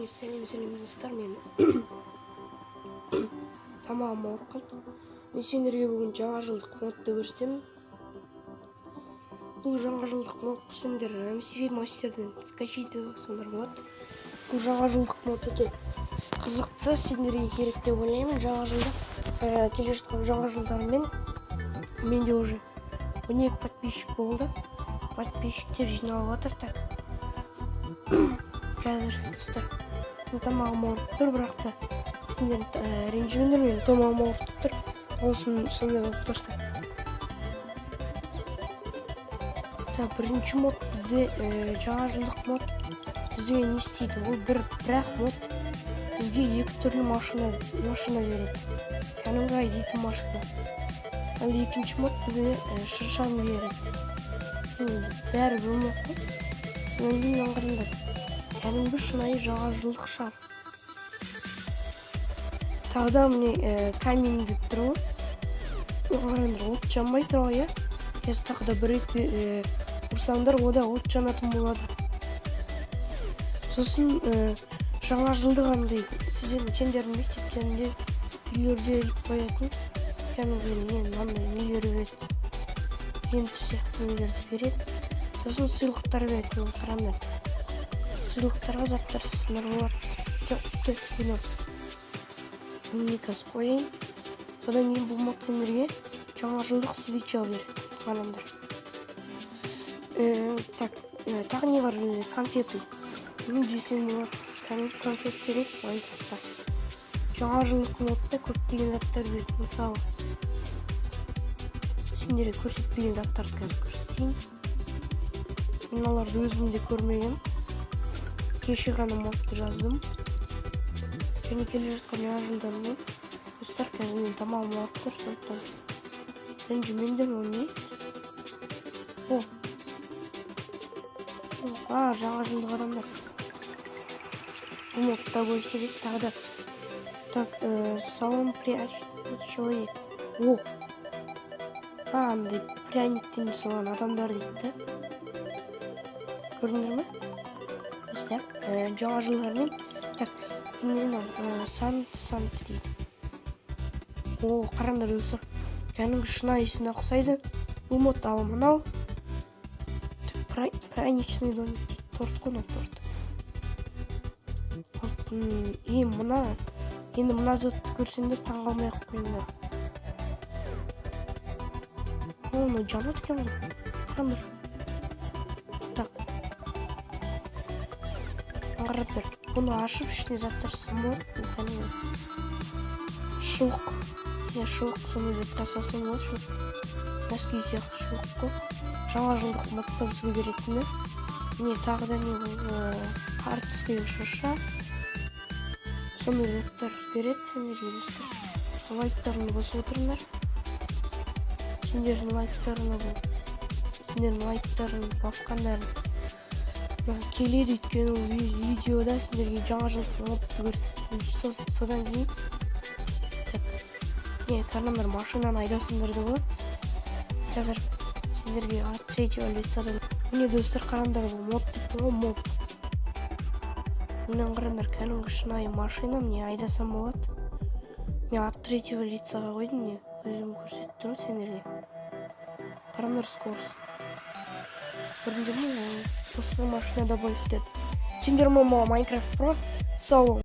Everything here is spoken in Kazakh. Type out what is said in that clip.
Сәлем, сәлем, достар! Мен тамағым ауырып қалды. Мен сендерге бүгін жаңа жылдық модты көрсетемін. Бұл жаңа жылдық модты сендер MCP мастерден скачать етіп алсаңдар болады. Бұл жаңа жылдық мод өте қызықты, сендерге керек деп ойлаймын. Жаңа жылда, келе жатқан жаңа жылдармен менде уже 12 подписчик болды, подписчиктер жиналып жатыр. Так, қазір, достар, менің тамағым ауырып тұр, бірақ та сендер ренжімеңдер, менің тамағым ауырып тұр, дауысым сондай болып тұрса. Так, бірінші мод бізде жаңа жылдық мод. Бізге не істейді ол? Бір бірақ мод бізге екі түрлі машина береді, кәдімгі айдайтын машина. Ал екінші мод бізге шыршаны береді. Енді бәрі бір мод қой. Содан кейін аңғарыңдар, кәдімгі шынайы жаңа жылдық шар. Тағы да міне, камин деп тұр ғой. Қараңдар, от жанбай тұр ғой, иә. Қазір тағы да бір рет ұрсаңдар, ода от жанатын болады. Сосын жаңа жылдық андай сендердің мектептерінде, үйлерде іліп қоятын кәдімгі не, мынандай нелер береді, лента сияқты нелерді береді. Сосын сыйлықтар береді. Міне, қараңдар, сыйлықтарға заттар жасасаңдар болады. Тіпті бұны міне қазір қояйын. Содан кейін бұл мод сендерге жаңа жылдық свеча береді, қараңдар. Так, тағы не бар? Конфеты. Бұны жесең болады, кәдімгі конфет береді Майнкрафтта. Жаңа жылдық модта көптеген заттар береді. Мысалы, сендерге көрсетпеген заттарды қазір көрсетейін. Мен оларды өзім де көрмегенмін, кеше ғана модты жаздым. Және келе жатқан жаңа жылдармен, достар, қазір менің тамағым ауырып тұр, сондықтан ренжімеңдер. Ол не? О, а, жаңа жылдық адамдар, бұл модта бөлісе. Тағы да, так, салон прячет человек. О, а, андай пряниктен жасалған адамдар дейді да, көрдіңдер ме, достар? Жаңа жылдармен. Так, не мынау? Сант, сант дейді. О, қараңдар, достар, кәдімгі шынайысына ұқсайды бұл мод. Ал мынау, так, пряничный домик дейді, торт қой мынау, торт. Алтын. И мына, енді мына затты көрсеңдер, таңғалмай ақ қойыңдар. О, мынау жанады екен ғой, қараңдар. Так, қараңдар, бұны ашып, ішіне заттар салсам болады. Бұл кәдімгі шұлық, иә, шұлық, сондай затқа салсам болады. Шұлық, носки сияқты шұлық қой. Жаңа жылдық модта бізге беретіні не? Тағы да не бұл? Қар түскен шырша, сондай заттар береді сендерге, достар. Лайктарыңды басып отырыңдар. Сендердің лайктарыңа, бұл сендердің лайктарың басқандарың маған келеді, өйткені ол видеода сендерге жаңа жылдық модты көрсеттім. Содан кейін, так, не, қараңдар, машинаны айдасаңдар да болады. Қазір сендерге от третьего лицадан. Міне, достар, қараңдар, бұл мод деп ғой, мод. Міне, қараңдар, кәдімгі шынайы машина, міне, айдасам болады. Мен от третьего лицаға қойдым, міне, өзім көрсетіп тұрмын сендерге. Қараңдар, скорость көрдіңдер ме? Осындай машина добавить етеді. Сендер Майнкрафт Про. Сау бол.